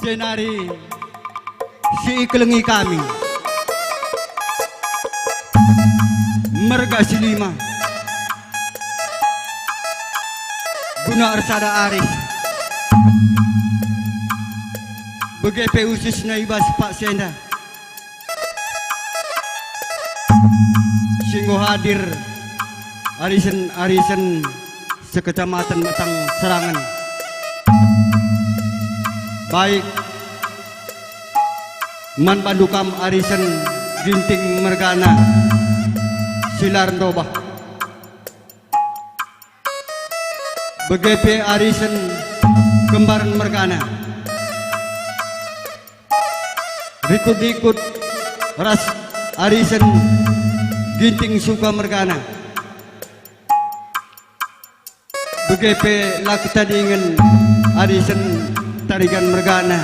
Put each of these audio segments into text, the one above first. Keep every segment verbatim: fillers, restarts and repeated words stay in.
Jenari si ikelengi kami, merga si lima, guna ersada arih, bage pe ususna i bas pak si enda. Si enggo hadir arisen-arisen sekecamatan Metang Serangen. Baik man bandu kam arisen Ginting mergana si la erndobah. Bage pe arisen Kembaren mergana. Rikut-rikut ras arisen Ginting Suka mergana. Bage pe la ketadingen arisen Tarigan mergana.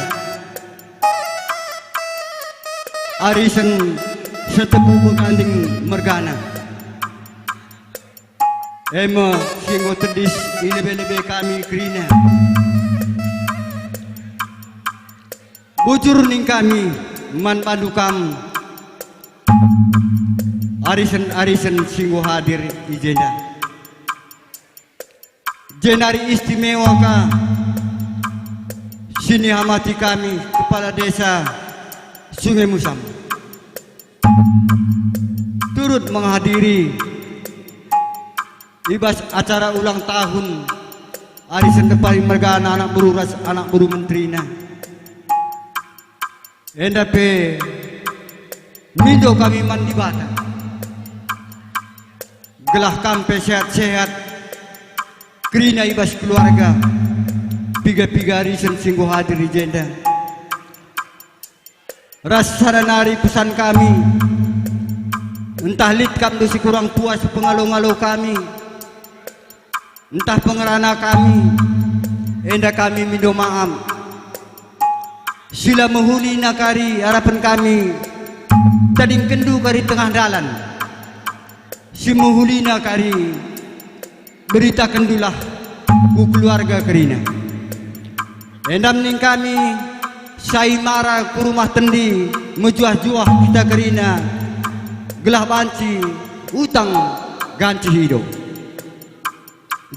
Arisen Setepu Beganding mergana. E me si enggo tedis i lebe-lebe kami kerina. Bujur ning kami man bandu kam, arisen-arisen si enggo hadir i jenda. Jenari istimewa ka si nihamati kami Kepala Desa Sungai Musam. Turut menghadiri i bas acara ulang tahun arisen Depari mergana anak beru ras anak beru menterina. Enda pe mindo kami man Dibata, gelah kam pe sehat-sehat kerina i bas keluarga, piga-piga arisen si enggo hadir i jenda. Ras sada nari pesan kami, ntah lit kam ndu si kurang puas pengalo-ngalo kami, ntah pengerana kami, enda kami mindo maaf. Si la mehulina kari arapen kami, tadingkenndu kari tengah dalan. Si mehulina kari, beritakendulah ku keluarga kerina. Enda ning kami, sai mara ku rumah tendi, mejuah-juah kita kerina, gelah banci utang gancih ido.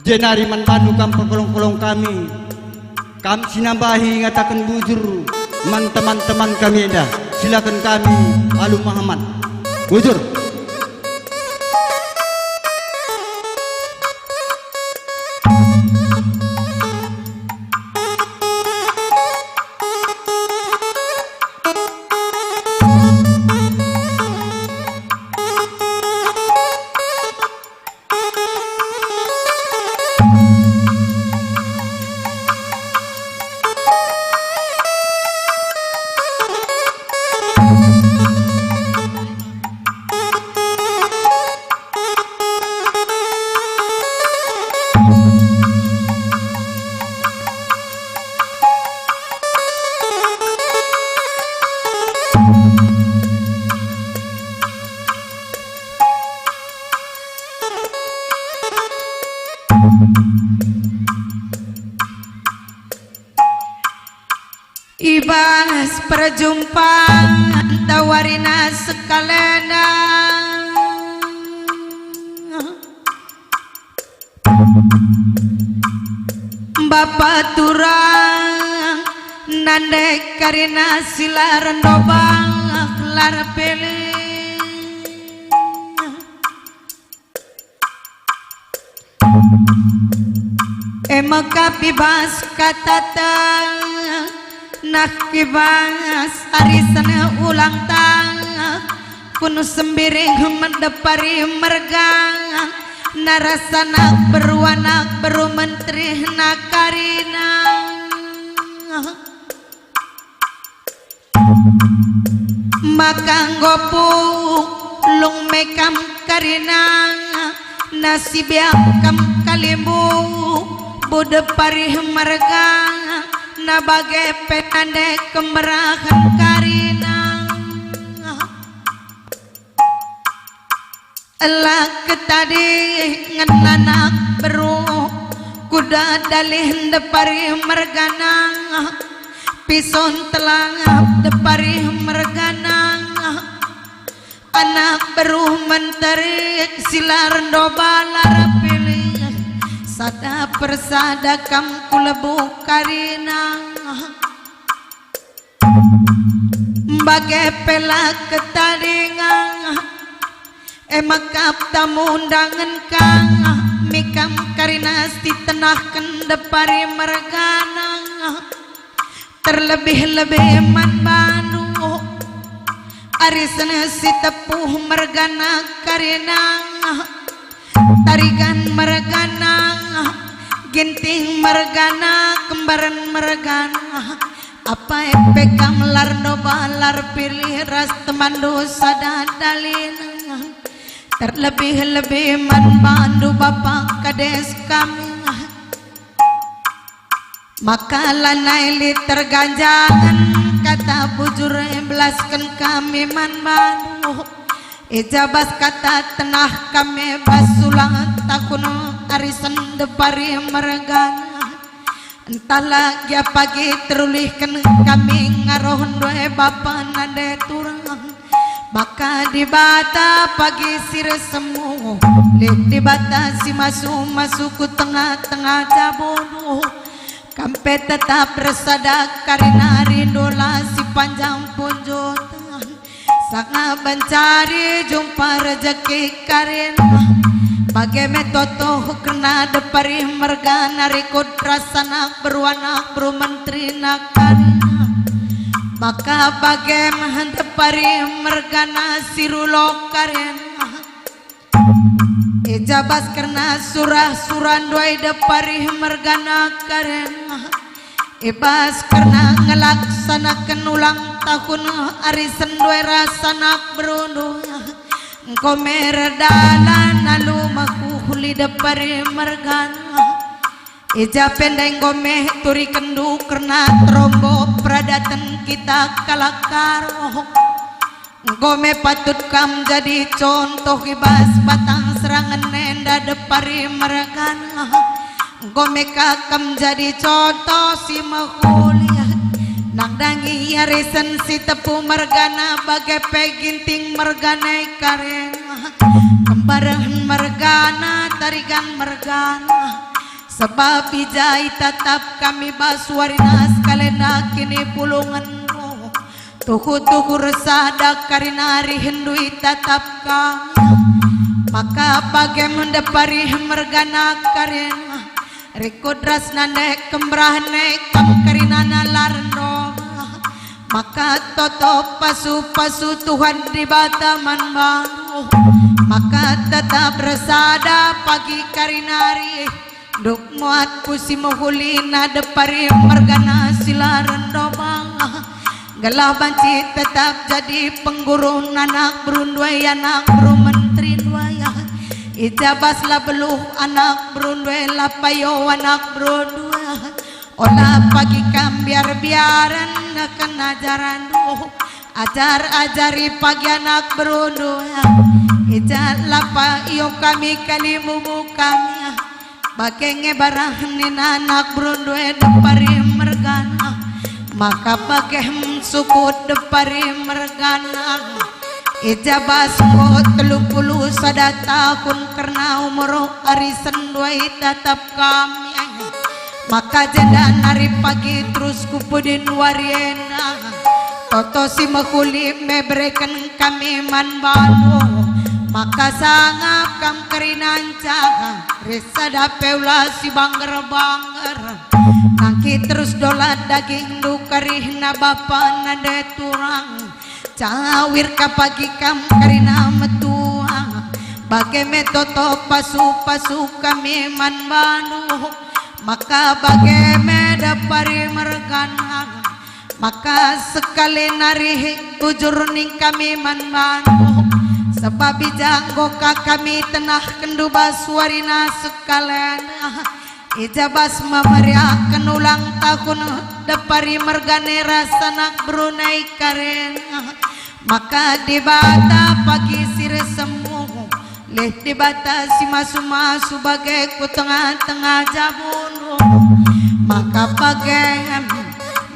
Jenari man bandu kam perkolong-kolong kami, kam si nambahi ngataken bujur man teman-teman kami enda, silaken kami alu mehemat. Bujur. I bas perjumpaan tawarina sekalenda, Bapa turang nandek karina si la erndobah, la erpilih. E mekap i bas katata, nah i bas arisen ulang tahun, sembiring medepari merga, narasa anak beru, anak beru menteri nakarina. Maka enggo pulung me kam karina, nasibiang kam kalimbubu depari merga, na bage pe nande kemerahen karina. Ela ketadingen anak beru, Kuda dalih ndepari mergana, pison telangap ndepari mergana. Anak beru menteri si la rendo ba la pilih, sada persada kam kulebuh karina. Bage pe la ketadinga, e maka tamu undangen ka, mikam karina si tenahken ndepari mergana. Terlebih-lebih man bandu, arisen si tepuh mergana karina, Tarigan mergana, Ginting mergana, Kembaren mergana. Apai pe kam la rendo ba la pilih ras temanndu sada dalina. Terlebih-lebih man bandu bapa kades kami. Maka lanai lit terganjangen kata bujur, belasken kami man bandu. I ja bas kata tenah kami bas ulang tahun arisen ndepari mergana. Ntah la gia pagi terulihken kami ngaroh ndue bapa nande turang. Maka Dibata pagi si resemu, lit Dibata si masu-masu ku tengah-tengah jabundu. Kam pe tetap ersada kari nari ndola si panjang punjutan. Sanga mencari jumpa rejeki karina. Bage me toto kerna depari mergana rikut ras anak beru, anak beru menteri na karina. Maka bage me depari mergana si rulo karina. I ja bas kerna surah-surah nduai depari mergana karina. I bas kerna ngelaksanaken ulang tahun arisen nduai ras anak berundu. Enggo me erdalan alu mehuli depari mergana. I ja pe ndai enggo me turikenndu kerna terombo peradaten kita kalak Karo. Enggo me patut kam jadi contoh i bas batang serangen enda depari mergana. Enggo me ka kam jadi contoh si mehuli. Nandangi arisen si tepu mergana bage pe Ginting mergana i karina. Kembaren mergana, Tarigan mergana. Sebab i ja itatap kami bas warina sekalenda kinipulungenndu. Tuhu-tuhu ersada kari nari hendu itatap kami. Maka bage me depari mergana karina. Rikut ras nande kemberahne kam karina na la rendo. Maka toto pasu-pasu Tuhan Dibata man bandu. Maka tetap ersada pagi kari nari. Nduk muat ku si mehulina depari mergana si la rendo bangga. Gelah banci tetap jadi penggurun anak beru nduai, anak beru menteri nduai. I ja bas la beluh anak beru nduai, la payo anak beru nduai. Ola pagi kam biar-biaren neken ajaranndu. Ajar-ajari pagi anak beru nduai. I ja la payo kami kalimumu kami. Bage nge barah nina anak beru nduai depari mergana, maka bage hem sukut depari mergana. I ja bas ko telu puluh sada tahun kerna umur arisen nduai itatap kami. Maka jenda nari pagi terus ku pudin wari enda. Toto si mehuli me bereken kami man bandu, maka sangap kam kerinanca, risada pe ula si bangger-bangger. Nangkih terus dolat dagingndu karihna bapa nande turang, cawir ka pagi kam karina metua. Bage me toto pasu-pasu kami man bandu, maka bage me depari mergana. Maka sekali nari bujur ning kami man bandu, sebab i ja enggo ka kami tenahkenndu bas warina sekalen. I ja bas memeriahken ulang tahun depari mergana ras anak beruna i karen. Maka Dibata pagi si resemu Lih Dibata si masu-masu bage ku tengah-tengah jabundu, maka bage,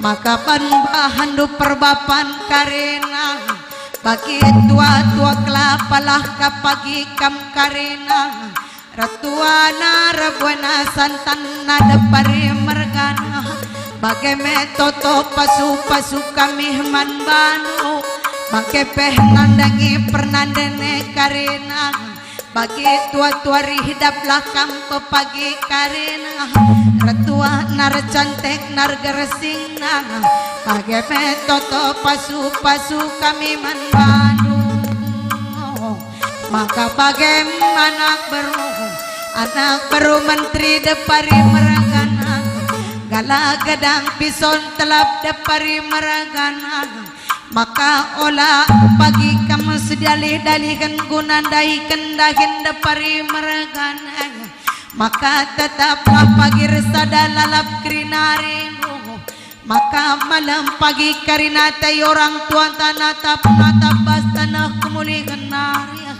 maka ban bahanndu perbapan karina. Bagi tua-tua kelapalah ka pagi kam karina, retuana rebuena santanna depari mergana. Bage me toto pasu-pasu kami man bandu, bage pe nandangi pernandene karina. Bagi tua-tua rih daplah kam pepagi karina, retuana recantikna regersingna. Bage pe toto pasu-pasu kami man bandu. Maka bage anak beru, anak beru menteri depari mergana, gala gedang pison telap depari mergana. Maka ola pagi kam sedalih-dalihen guna ndahiken dahin depari mergana. Maka tetaplah pagi ersada lalap kerina rindu. Maka malem pagi karina tai orang tuanta natap-natap bas taneh kemulihen nari.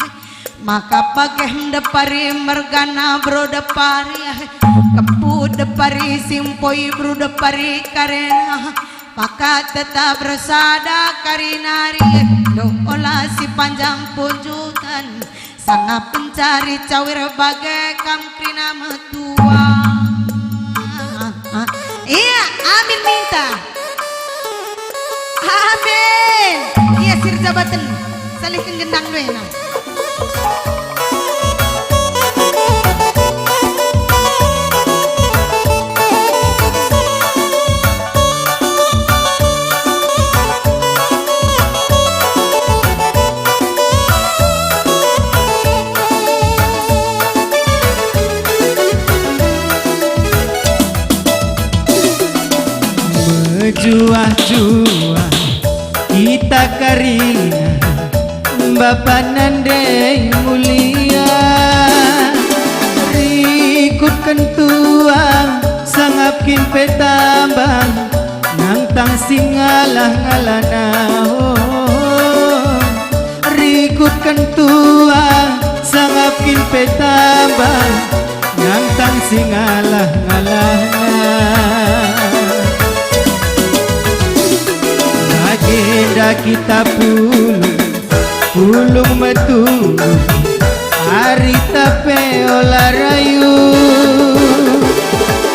Maka bage depari mergana beru depari, kempu depari simpoi beru depari karina. Maka tetap ersada kari nari, doh ola si panjang punjuten, sanga pencari cawir bage kam kerina metua. Ia, amin minta. Amin. Ia sirjabaten, salihken gendang nuena. Mejuah-juah kita karina Bapa nande mulia, rikutken tua sangap kin pe tambang nangtang si ngalah-ngalahna. Oh, rikutken tua sangap kin pe tambang nangtang si ngalah-ngalahna. Bagenda kita pulung, pulung metunggung, arita pe ola rayu.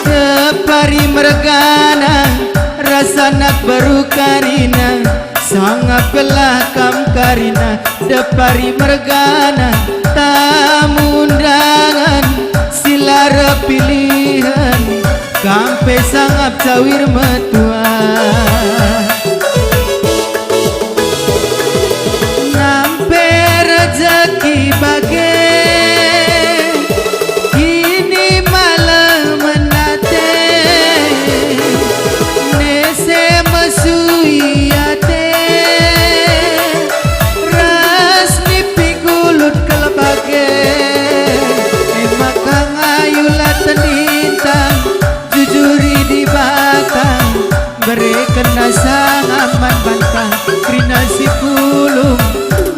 Depari mergana, rasa anak beru karina, sangap gelah kam karina, depari mergana, tamu undangan si la erpilihen, kam pe sangap cawir metua. Nampe rejeki bage, ini malem ate, nese mesui ate, ras nipi gulut kal bage. E maka ngayulah tendinta, jujuri Dibata, berekenna sangap man banta, kerina si pulung,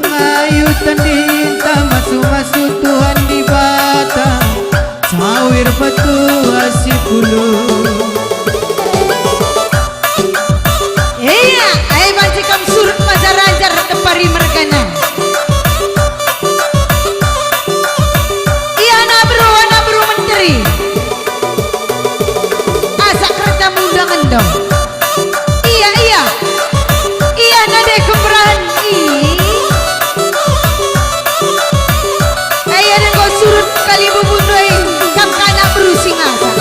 ngayu tendinta, masu-masu Tuhan Dibata, cawir metua si pulung. Ia, ai banci kam surut majar-ajar depari mergana. Ia anak beru, anak beru menteri. Asa kerja mundang endo. Ia, ia. Ia nade kemerahen. Ih. Ia denggo surut kali bubun doi kam anak beru si ngasak.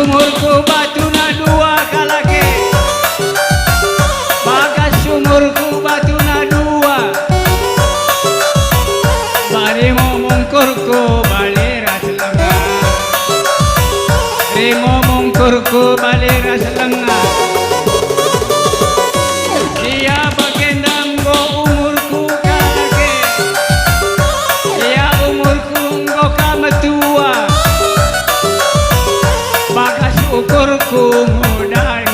Umurku batuna dua kalak e. Bagas umurku batuna dua. Bali mo mungkurku bali ras lenga. Rimo mungkurku bali ras lenga. Ia bagenda enggo umurku kalak e. Ia umurku enggo ka metua. Bagas ukurku modai